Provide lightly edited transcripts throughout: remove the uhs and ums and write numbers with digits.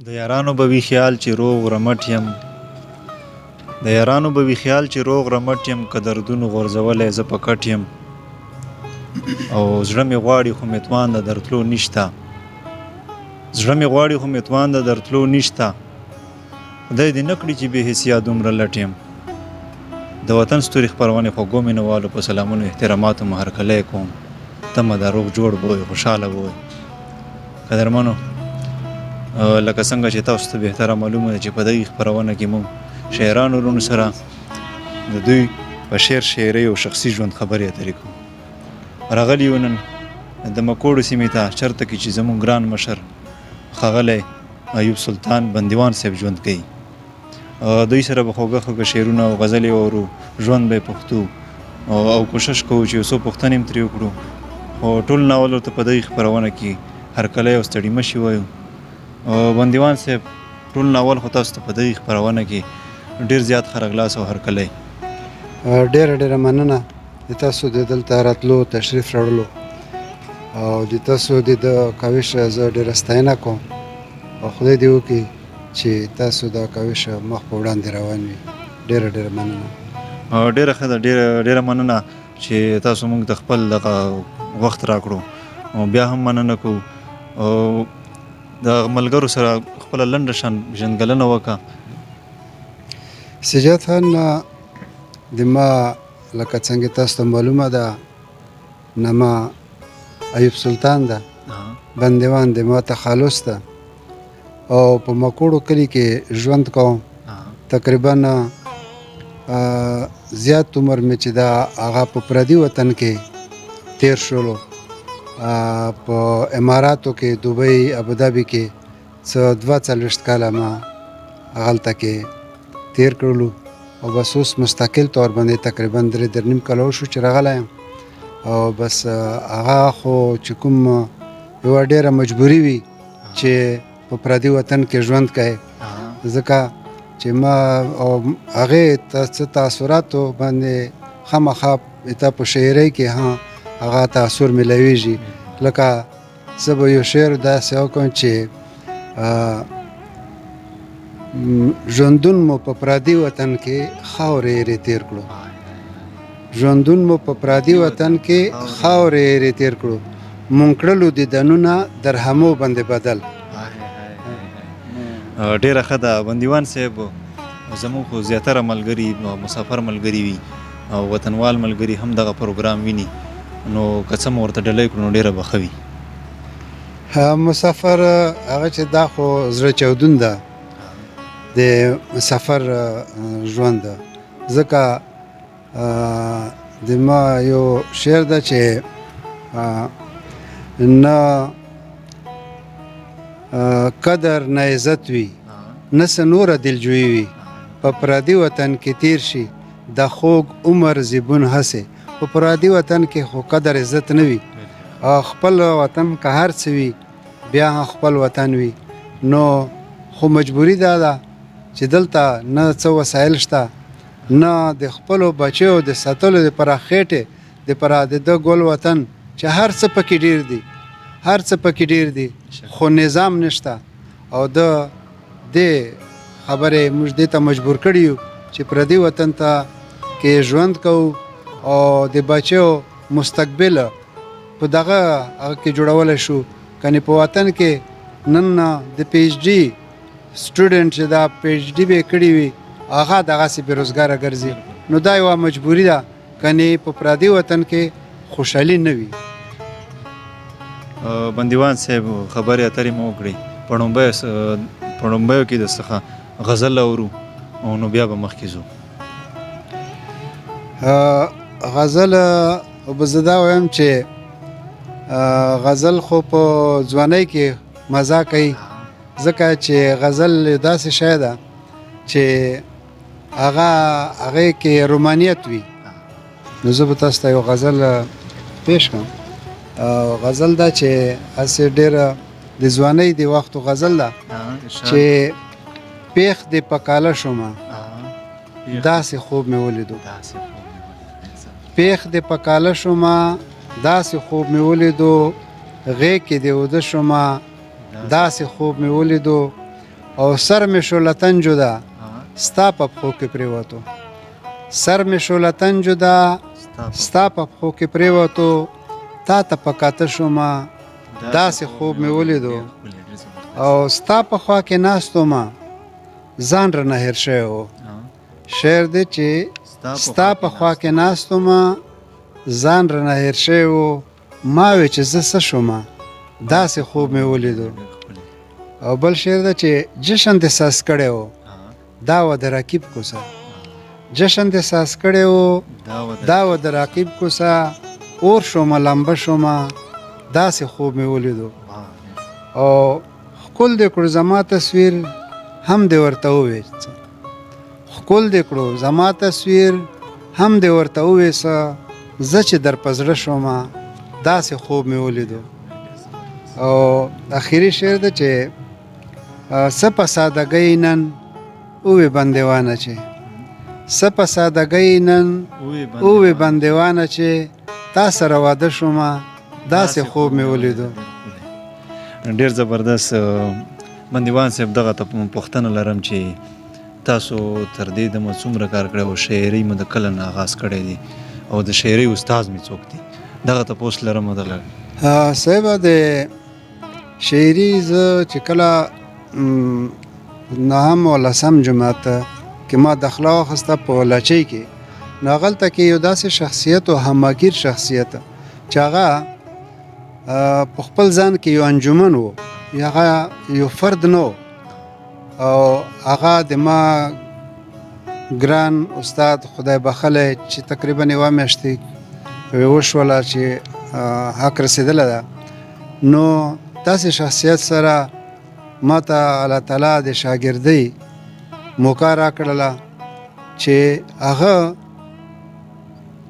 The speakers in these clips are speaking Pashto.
د یارانو به وي خیال چې روغ رمټ یم، د یارانو به وي خیال چې روغ رمټ یم، که دردونو غورځولی زه په کټ یم، او زړه مې غواړي خو مې توان د درتلو نشته، زړه مې غواړي خو مې توان د درتلو نشته، خدای دې نه کړي چې بې حسیا دومره لټ یم. د وطن ستوري خپرونې خوږو مینوالو په سلامونو احتراماتو مو هرکلی کوم. تمه ده روغ جوړ به وئ، خوشحاله به وئ. قدرمنو، لکه څنګه چې تاسو ته بهتره معلومه ده چې په دغې خپرونه کې موږ شاعرانو وروڼو سره د دوی په شعر، شاعرۍ او شخصي ژوند خبرې اترې کوو. راغلي یو نن د مکوړو سیمې ته، چېرته کې چې زموږ ګران مشر ښاغلی ایوب سلطان بندیوان صاحب ژوند کوي. دوی سره به خوږه خوږه شعرونه او غزلې واورو، ژوند به یې پښتو او کوشش کوو چې یو څو پوښتنې هم ترې وکړو. خو ټول ناول ورته په دغې خپرونه کې هرکلی او ستړي مشي وایو. بندیوان صاحب، ټول ناول خو تاسو ته په دغې خپرونه کې ډېر زیات ښه راغلاست او هرکلی. ډېره ډېره مننه د تاسو د دلته راتلو، تشریف راوړلو او د تاسو د کاوش زه ډېره ستاینه کوم، او خدای دې وکړي چې تاسو دا کاوش مخ په وړاندې روان وي. ډېره ډېره مننه. ډېره ښه ده، ډېره ډېره مننه چې تاسو موږ ته خپل دغه وخت راکړو، او بیا هم مننه کوو. او د ملګرو سره خپله لنډه شان پېژندګلنه وکړه. سجاد خان، د ما لکه څنګه تاسو ته معلومه ده، نما ایوب سلطان ده، بندیوان د ما تخلص ده، او په مکوړو کلي کې ژوند کوم. تقریبا زیات عمر مې چې دا هغه په پردي وطن کې تیر شولو، په اماراتو کې، دوبۍ، ابوظبي کې څه 42 کاله ما هغلته کې تیر کړلو، او بس اوس مستقل طور باندې تقریبا درې درې نیم کاله وشو چې راغلی یم. او بس هغه خو چې کوم یوه ډېره مجبوري وي چې په پردي وطن کې ژوند کوي، ځکه چې ما او هغې ته څه تاثراتو باندې خامخا ته په شاعرۍ کې هم هغه تاثر میلاویږي. لکه زه به یو شعر داسې وکړم چې ژوندون مو په پردي وطن کې خاورې ایرې تېر کړو، ژوندون مو په پردي وطن کې خاورې ایرې تېر کړو، مونږ کړلو دیدنونه درهمو باندې بدل. ډېره ښه ده بندیوان صاحب. زموږ خو زیاتره ملګري مسافر ملګري وي او وطنوال ملګري هم دغه پروګرام ویني، نو که څه مو ورته ډلۍ کړو نو ډېره به ښه وي. مسافر هغه چې دا خو زړه چاودون ده د مسافر ژوند ده، ځکه د ما یو شعر ده چې نه قدر نه عزت وي، نه څه نوره دلجویي وي، په پردي وطن کې تیر شي د خوږ عمر زیبون هسې. په پردي وطن کې خو قدر عزت نه وي، او خپل وطن که هر څه وي بیا هم خپل وطن وي. نو خو مجبوري دا ده چې دلته نه څه وسایل شته، نه د خپلو بچیو د ساتلو دپاره خېټې دپاره د ده ګل وطن چې هر څه پکې ډېر دي، هر څه پکې ډېر دي، خو نظام نشته. او د دې خبرې موږ دې ته مجبور کړي یو چې پردي وطن ته کې ژوند کوو او د بچیو مستقبل په دغه هغه کې جوړولی شو. کنې په وطن کې نن د پی ایچ ډي سټوډنټ چې دا پی ایچ ډي به یې کړي وي هغه دغسې بې روزګاره ګرځي. نو دا یوه مجبوري ده، کنې په پردي وطن کې خوشحالي نه وي. بندیوان صاحب، خبرې اترې مو وکړې، په ړومبیو کې د څخه غزل اورو او نو بیا به مخکې ځو. غزل به زه دا وایم چې غزل خو په ځوانۍ کې مزه کوي، ځکه چې غزل یو داسې شی ده چې هغې کې رومانیت وي. نو زه به تاسو ته یو غزل پیش کړم. غزل دا چې هسې ډېره د ځوانۍ د وختو غزل ده چې پېښ دې په کاله شومه داسې خوب مې ولیدو، پېښ دې په کاله شومه داسې خوب مې ولیدو، غېږ کې دې اوده شومه داسې خوب مې ولیدو، او سر مې شو لتن جدا ستا په پښو کې پریوتو، سر مې شو لتن جدا ستا په پښو کې پریوتو، تا ته په کاته شوم داسې خوب مې ولیدو، او ستا په خوا کې ناست وم ځان رانه هېر شوی و. شعر دی چې ستا په خوا کې ناست وم ځان رانه هېر شوی و، ما وې چې زه څه شوم داسې خوب مې ولیدو. او بل شعر ده چې جشن دې ساز کړی و دا وه د رقیب کوڅه، جشن دې ساز کړی و دا وه د رقیب کوڅه، اور شومه لمبه شومه داسې خوب مې ولیدو. او ښکل دې کړو زما تصویر هم دې ورته وویسه، ښکل دې کړو زما تصویر هم دې ورته وویسه، زه چې در په زړه شومه داسې خوب مې ولیدو. او اخري شعر ده چې څه په سادهګۍ نن اووې بندیوانه چې، څه په سادهګۍ نن اووې بندیوانه چې تا سره واده شومه داسې خوب مې ولیدو. ډېر زبردست بندیوان صاحب، دغه ته پوښتنه لرم چې تاسو تر دې دمه څومره کار کړی او شاعرۍ مو د کله نه آغاز کړی دی او د شاعرۍ استاد مې څوک دی؟ دغه تپوس لرم. دغه صاحب د شاعري زه چې کله نهم او لسم جماعت کې ما داخله واخیسته په لاچۍ کې، نو هغلته کې یو داسې شخصیت او هماګیر شخصیت چې هغه په خپل ځان کې یو انجمن و، هغه یو فرد نه و، او هغه د ما ګران استاد خدای بخښلی چې تقریبا یوه میاشت وشوله چې حق رسېدله ده، نو داسې شخصیت سره ما ته الله تعالی د شاګردۍ موقع راکړله چې هغه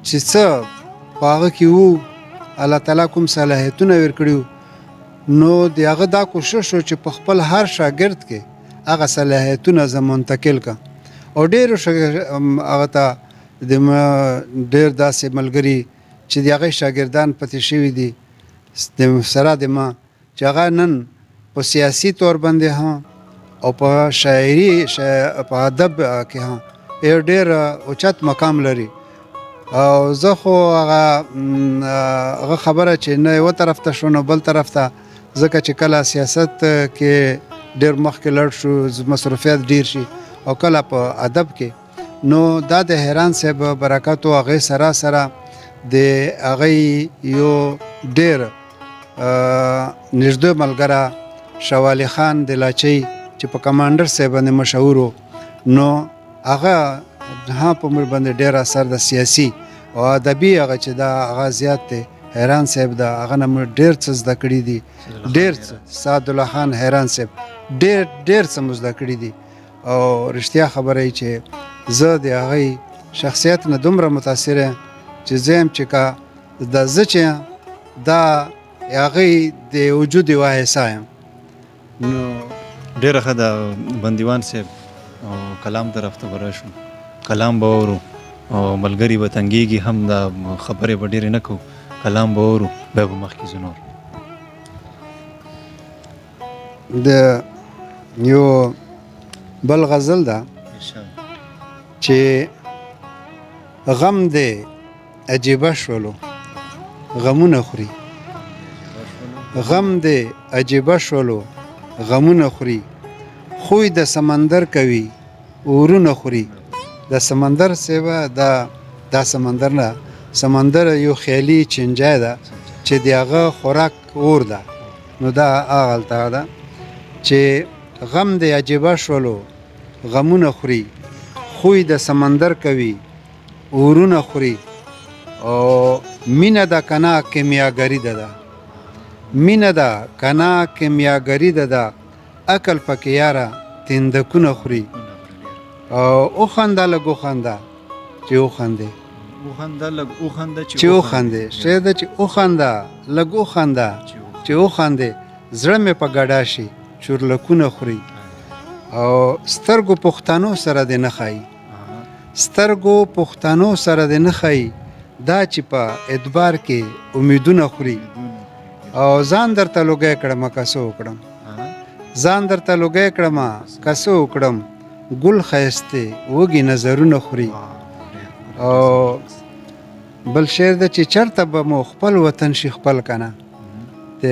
چې څه په هغه کې وو الله تعالی کوم صلاحیتونه ورکړي، نو د هغه دا کوشش و چې په خپل هر شاګرد کې هغه صلاحیتونه زه منتقل کړم. او ډېرو هغه ته د ډېر داسې ملګري چې د هغې شاګردان پاتې شوي دي د سره د ما، چې هغه نن په سیاسي طور باندې هم او په شاعري په ادب کې هم یو ډېر اوچت مقام لري. او زه خو هغه هغه خبره چې نه یو طرف ته شو نو بل طرف ته، ځکه چې کله سیاست کې ډېر مخکې لړ شو مصروفیت ډېر شي، او کله په ادب کې، نو دا د حیران صاحب برکت او هغې سره سره د هغې یو ډېر نږدې ملګری شوالي خان د لاچۍ چې په کمانډر صاحب باندې مشهور و، نو هغه هم په موږ باندې ډېر اثر د سیاسي او ادبي هغه چې دا هغه زیات دی حیران صاحب ده، هغه نه موږ ډېر څه زده کړي دي، ډېر څه. سعدالله خان حیران صاحب ډېر ډېر څه مو زده کړي دي. او رښتیا خبره یې چې زه د هغې شخصیت نه دومره متاثر یم چې زه یم چې که د زه چې دا هغې د وجود یوه حصه یم. نو ډېره ښه ده بندیوان صاحب، او کلام طرف ته به راشو، کلام به اورو او ملګري به تنګېږي هم، دا خبرې به ډېرې نه کوو، کلام به اورو بیا به مخکې ځو. نور د یو بل غزل ده چې غم دې عجیبه شولو غمونه خوري، غم دې عجیبه شولو غمونه خوري، خوی د سمندر کوي اورونه خوري. د سمندر سیبه دا دا سمندر نه، سمندر یو خیالي چنجای ده چې د هغه خوراک اور ده، نو دا هغلته ده چې غم دې عجیبه شولو غمونه خوري، خوی د سمندر کوي اورونه خوري، او مینه ده کنا کیمیاګری ده، ده مینه ده کنا کیمیاګری ده، ده عقل پکې یاره تندکونه خوري. او وخنده لږ وخنده چې وخندې، وخنده لږ وخنده چې وخندې، شعر ده چې وخنده لږ وخنده چې وخندې، زړه مې په ګډا شي چورلکونه خوري. او سترګو پښتنو سره دې نه ښایي، سترګو پښتنو سره دې نه ښایي، دا چې په اعتبار کې امیدونه خوري. او ځان درته لوګی کړم که څه وکړم، ځان درته لوګی کړمه که څه وکړم، ګل ښایست دی وږي نظرونه خوري. او بل شعر ده چې چرته به مو خپل وطن شي خپل کنه، د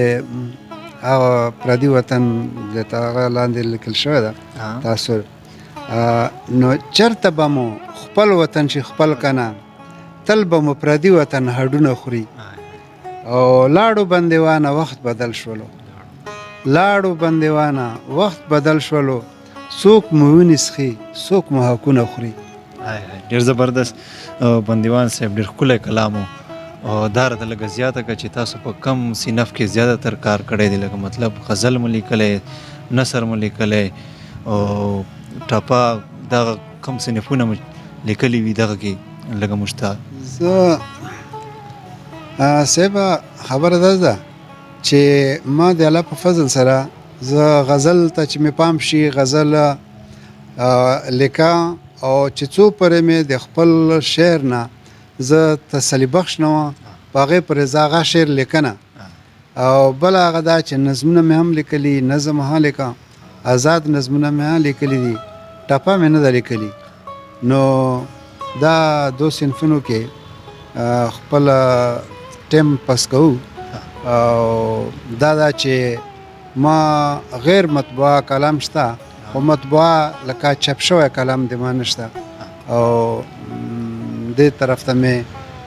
هغه پردي وطن د هغه لاندې لیکل شوی ده تاثر. نو چرته به مو خپل وطن شي خپل کنه، تل به مو پردي وطن هډونه خوري. او لاړو بندیوانه وخت بدل شولو، لاړو بندیوانه وخت بدل شولو، څوک مو وینې څښي څوک مو حقونه خوري. ډېر زبردست بندیوان صاحب، ډېر ښکلی کلام و. او دا راته لږه زیاته کړه چې تاسو په کم صنف کې زیاته تر کار کړی دی، لکه مطلب غزل مو لیکلی، نثر مو لیکلی او ټپه، دغه کم صنفونه مو لیکلي وي دغه کې لږه موږ ته. زه صاحب خبره دا ده چې ما د الله په فضل سره زه غزل ته چې مې پام شي غزل لیکه، او چې څو پورې مې د خپل شعر نه زه تسلي بخش نه وم په هغې پورې زه هغه شعر لیکنه. او بله هغه دا چې نظمونه مې هم لیکلي، نظم هم لیکه، آزاد نظمونه مې هم لیکلي دي، ټپه مې نه ده لیکلي. نو دا دو صنفونو کې خپل ټیم پس کوو. او دا دا چې ما غیر مطبوعه کلام شته، خو مطبوعه لکه چاپ شوی کلام د ما نشته. او دې طرف ته مې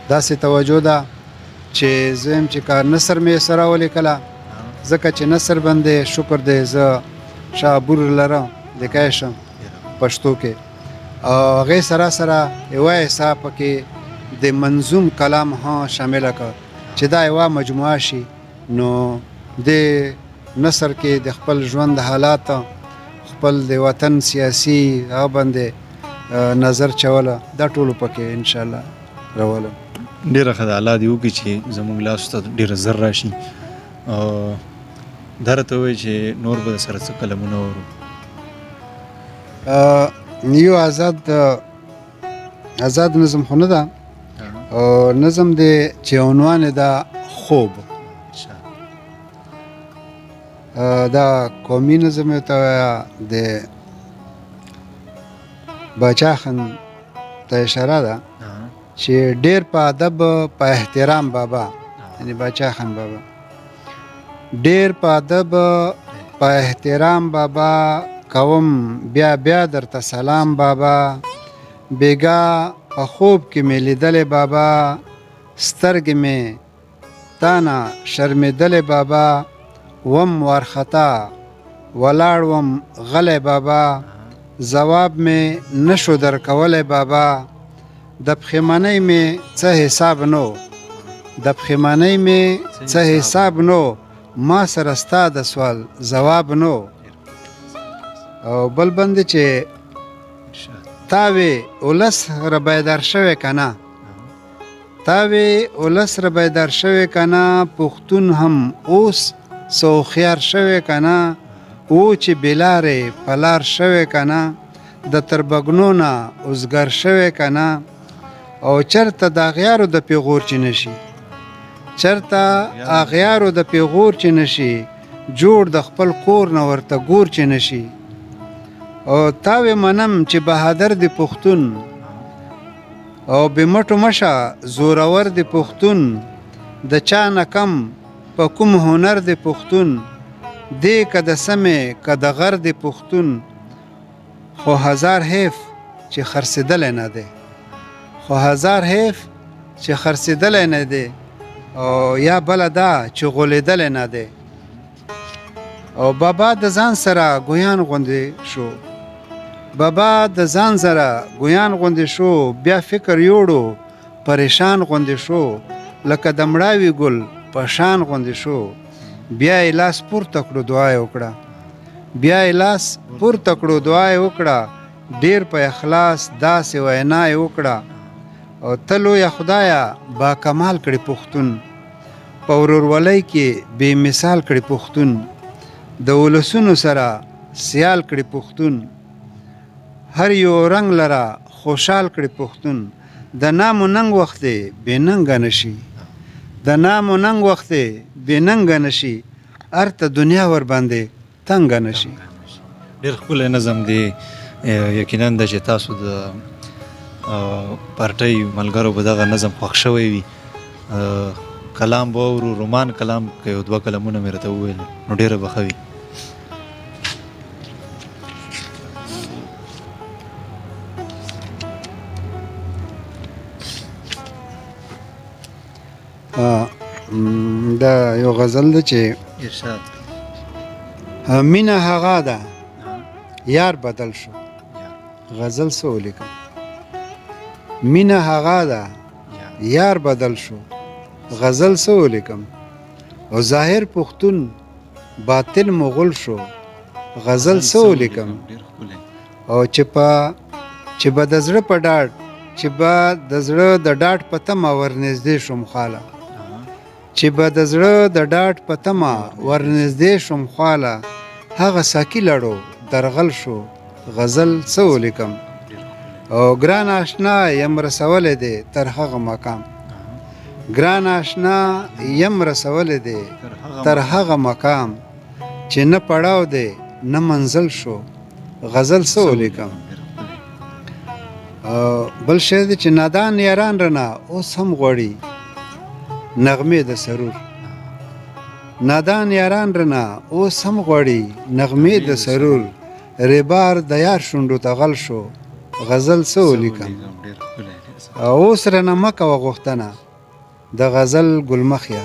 داسې توجه ده چې زه یم چې که نثر مې سره ولیکله، ځکه چې نثر باندې شکر دی زه شابور لرم لیکای شم پښتو کې، او هغې سره سره یوه حصه پکې د منظوم کلام هم شامله کړه چې دا یوه مجموعه شي. نو د نثر کې د خپل ژوند حالات، خپل د وطن سیاسي هغه باندې نظر چوله، دا ټولو پکې انشاءالله راولم. ډېره ښه ده، الله دې وکړي چې زموږ لاسو ته ډېره زر راشي. او دا راته ووایي چې نور به سره څه قلمونه اورو. یو آزاد نظم خو نه ده، او نظم دی چې عنوان یې ده خوب. دا قومي نظم یې ته وایه، د باچا خان ته اشاره ده چې ډېر په ادب په احترام بابا، یعنی باچا خان بابا ډېر په ادب په احترام بابا کوم، بیا بیا درته سلام بابا. بیګا په خوب کې مې لیدلې بابا، سترګې مې تانه شرمېدلې بابا، وم وارخطا ولاړ وم غلی بابا، ځواب مې نشو درکولی بابا، د پښېمانۍ مې څه حساب نو، د پښېمانۍ مې څه حساب نو، ما سره ستا د سوال ځواب نو. او بل باندې چې تا وې ولس را بیدار شوی که نه، تا وې ولس را بیدار شوی که نه، پښتون هم اوس څه هوښیار شوی که نه، او چې بې لارې په لار شوی که نه، د تربګنو نه اوزګار شوی که نه، او چرته د اغیارو د پیغور چې نه شي، چرته اغیارو د پیغور چې نه شي، جوړ د خپل کور نه ورته ګور چې نه شي. او تا وې منم چې بهادر دی پښتون، او بې مټو مشه زورور دی پښتون، د چا نه کم په کوم هنر دی پښتون، دی که د سمې که د غر دی پښتون، خو هزار حیف چې خرڅېدلی نه دی، خو هزار حیف چې خرڅېدلی نه دی، او یا بله دا چې غولېدلی نه دی. او بابا د ځان سره ګویان غوندې شو، بابا د ځان سره ګویان غوندې شو، بیا فکر یوړو پریشان غوندې شو، لکه د مړاوي ګل په شان غوندې شو، بیا یې لاس پورته کړو دعا یې وکړه، بیا یې لاس پورته کړو دعا یې وکړه، ډېر په اخلاص داسې وینا یې وکړه، او ته لویه خدایه با کمال کړې پښتون، په ورورولۍ کې بې مثال کړې پښتون، د ولسونو سره سیال کړې پښتون، هر یو رنګ لره خوشحال کړې پښتون، د نام و ننګ وخت دی بې ننګه نه شي، د نام و ننګ وخت دی بې ننګه نه شي، ارته دنیا ور باندې تنګه نه شي. ډېر ښکلی نظم دی. یقینا ده چې تاسو د پارټۍ ملګرو به دغه نظم خوښ شوی وي. کلام به واورو، رومان کلام، که یو دوه کلمونه مې راته وویل نو ډېره به ښه وي. دا یو غزل دی چې ارشاد. مینه هغه ده یار بدل شو. غزل څه ولیکم؟ مینه هغه ده یار بدل شو، غزل څه ولیکم؟ او ظاهر پښتون باطل مغل شو، غزل څه ولیکم؟ او چې به د زړه په ډاډ، چې به د زړه د ډاډ په تمه ورنږدې شوم خاله، چې به د زړه د ډاډ په تمه ورنږدې شوم خاله، هغه ساکي لړو درغل شو، غزل څه ولیکم؟ او ګران آشنا یم رسولی دی تر هغه مقام، ګران آشنا یم رسولی دی تر هغه مقام، چې نه پړاو دی نه منزل شو، غزل څه ولیکم؟ بل شی دی چې نادان یاران رانه اوس هم غواړي نغمې د سرور، نادان یاران رانه اوس هم غواړي نغمې د سرور، ریبار د یار شونډو ته غل شو، غزل څه ولیکم؟ اوس رانه مه کوه غوښتنه د غزل ګلمخیه،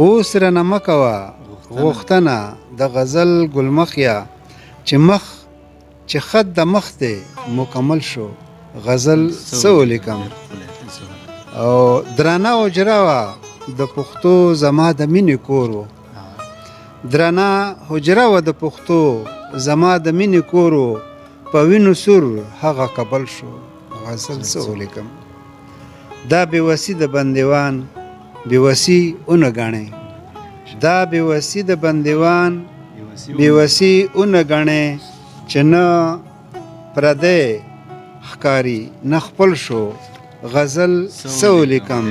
اوس رانه مه کوه غوښتنه د غزل ګلمخیه، چې مخ چې خط د مخ دی مکمل شو، غزل څه ولیکم؟ او درنه حجره وه د پښتو زما د مینې کور و، درنه حجره وه د پښتو زما د مینې کور و، په وینو سور هغه کبل شو، غزل څه ولیکم؟ دا بېوسي د بندیوان بېوسي ونه ګڼې، دا بېوسي د بندیوان بېوسي ونه ګڼې، چې نه پردی ښکاري نه خپل شو، غزل څه ولیکم؟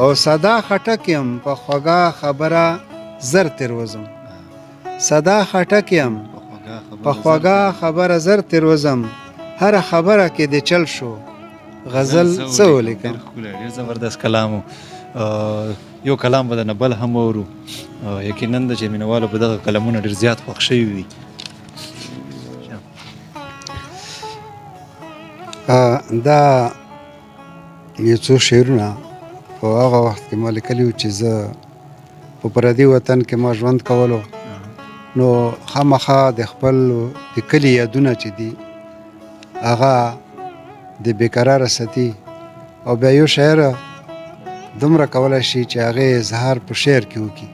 او صدا خټک یم په خوږه خبره زر تېروزم، صدا خټک یم په خوږه خبره زر تېروزم، هره خبره کې دې چل شو، غزل څه ولیکم؟ ډېر زبردست کلام و. یو کلام به درنه بل هم واورو. یقینا ده چې مینهوالو به دغه کلمونه ډېر زیات خوښ شوي وي. دا یو څو شعرونه په هغه وخت کې ما لیکلي وو چې زه په پردي وطن کې ما ژوند کولو، نو خامخا د خپل د کلي یادونه چې دي هغه د بېقراره ساتي، او بیا یو شاعر دومره کولی شي چې هغې اظهار په شعر کې وکړي.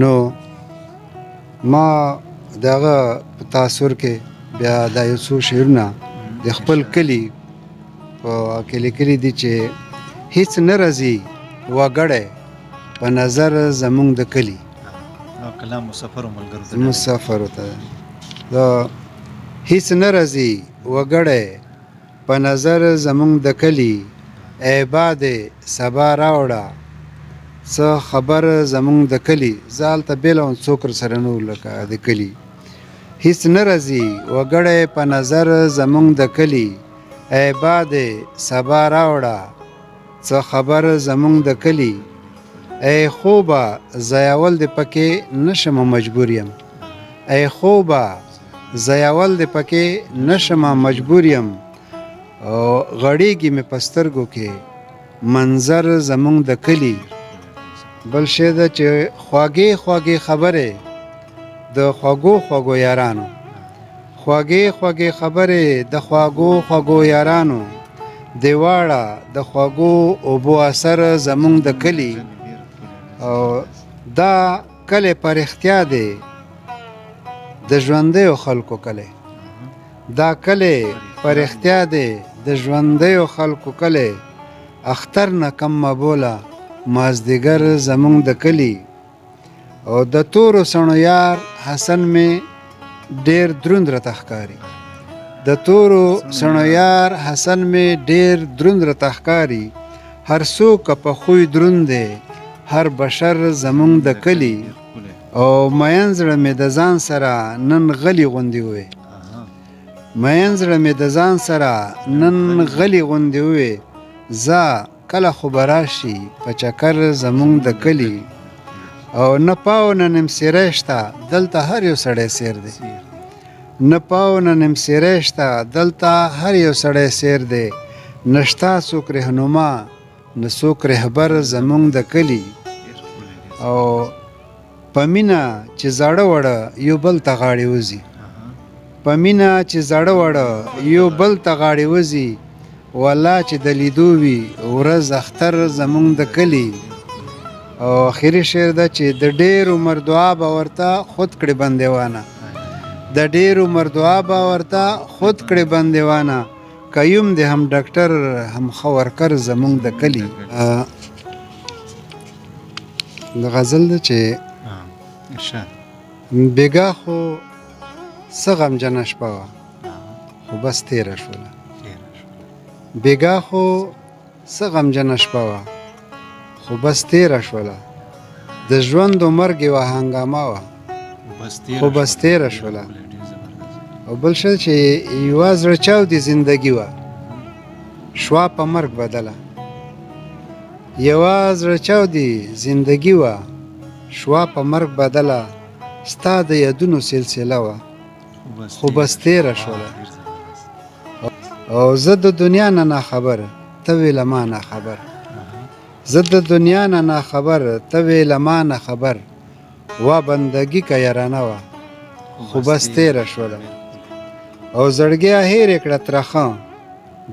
نو ما د هغه په تاثر کې بیا دا یو څو شعرونه د خپل کلي په کې لیکلي دي چې هیڅ نه راځي وګړی په نظر زمونږ د کلي. کلام مسافرو ملګرو ته، مسافرو ته دا هیڅ نه راځي وګړی په نظر زمونږ د کلي، ای بادې سبا راوړه څه خبر زمونږ د کلي. زه هلته بېله وم، څوک راسره نه وو لکه د کلي. هیڅ نه راځي وګړی په نظر زمونږ د کلي، ای بادې سبا راوړه څه خبر زمونږ د کلي، ای خوبه ضایعول دې پکې نشمه مجبور یم، ای خوبه ضایعول دې پکې نشمه مجبور یم، او غړیږي مې په سترګو کې منظر زمونږ د کلي. بل شی ده چې خواږې خواږې خبرې د خوږو خوږو یارانو، خواږې خوږې خبرې د خواږو خوږو یارانو، دیواړه د خوږو اوبو اثر زمونږ د کلي. او دا کلی په رښتیا دی د ژوندیو خلکو کلی، دا کلی په رښتیا دی د ژوندیو خلکو کلی، اختر نه کم مه بوله مازدیګر زمونږ د کلي. او د تورو سڼو یار حسن مې ډېر دروند راته ښکاري، د تورو سڼو یار حسن مې ډېر دروند راته ښکاري، هر څوک که په خوی دروند دی هر بشر زمونږ د کلي. او مین زړه مې د ځان سره نن غلی غوندې وې. مین زړه مې د ځان سره نن غلی غوندې وې، ځه کله خو به راشي په چکر زمونږ د کلي. او نه پاو نه نیم سیری شته دلته هر یو سړی سیر دی، نه پاو نه نیم سیری شته دلته هر یو سړی سیر دی، نشته څوک رهنما نه څوک رهبر زمونږ د کلي. او په مینه چې زاړه وړه یو بل ته غاړې وځي، په مینه چې زاړه وړه یو بل ته غاړې وځي، والله چې د لیدو وي ورځ اختر زمونږ د کلي. او اخري شعر ده چې د ډېر عمر دعا به ورته خود کړې بندیوانه، د ډېر عمر دعا به ورته خود کړې بندیوانه، قیوم دې هم ډاکټر هم ښه ورکر زمونږ د کلي. د غزل ده چې بېګا خو څه غمجنه شپه وه خو بس تېره شوله، بېګا خو څه غمجنه شپه وه خو بس تېره شوله، د ژوند او مرګ یوه هنګامه وه خو بس تېره شوله. او بل څه چې یوه زړه چاودې زندګي وه شوه په مرګ بدله، یوه زړه چاودې زندګي وه شوه په مرګ بدله، ستا د یادونو سلسله وه خو بس تېره شوله. او زه د دنیا نه ناخبر ته وې له ما ناخبر، زه د دنیا نه ناخبر ته وې له ما نه خبر، وا بندګي که یارانه وه خو بس تېره شوله. او زړګیه هېرې کړه ترخه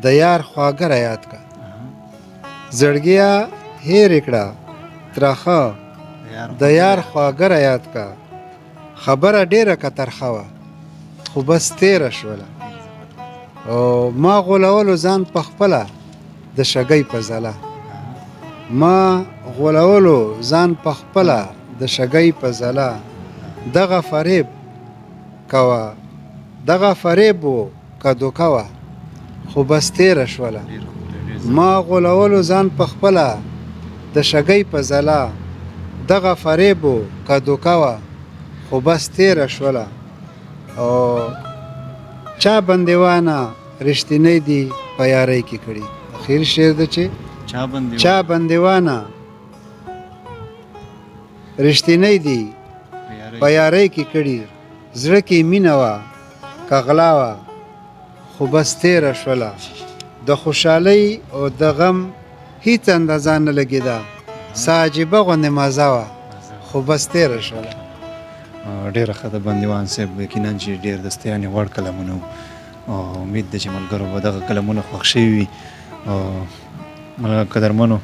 د یار خواږه را یاد که، زړګیه هېرې کړه ترخه د یار خواږه را یاد که، خبره ډېره که ترخه وه خو بس تېره شوله. او ما غولولو ځان په خپله د شګۍ په ځله، ما غولولو ځان په خپله د شګۍ په ځله، دغه فریب کوه دغه فریب و که دوکه وه خو بس تېره شوله. ما غولولو ځان په خپله د شګۍ په ځله، دغه فریب و که دوکه وه خو بس تېره شوله. او چا بندیوانه رښتینی دي په یارۍ کې کړي. اخیر شعر ده چې چا بندیوانه رښتینی دي په یارۍ کې کړي، زړه کې مینه وه که غلا وه خو بس تېره شوله، د خوشحالۍ او د غم هیڅ اندازه نه لګېده، څه عجیبه غوندې مزه وه خو بس تېره شوله. ډېره ښه ده بندیوان صاحب، یقینا چې ډېر د ستاینې وړ کلمونه وو، او امید ده چې ملګرو به دغه کلمونه خوښ شوي وي. او قدرمنو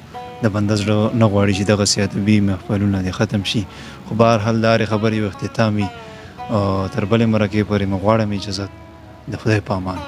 د بنده زړه نه غواړي چې دغسې ادبي محفلونه دې ختم شي، خو بهرحال د هرې خبرې یو اختتام وي. او تر بلې مرکې پورې مو غواړم اجازت، د خدای په امان.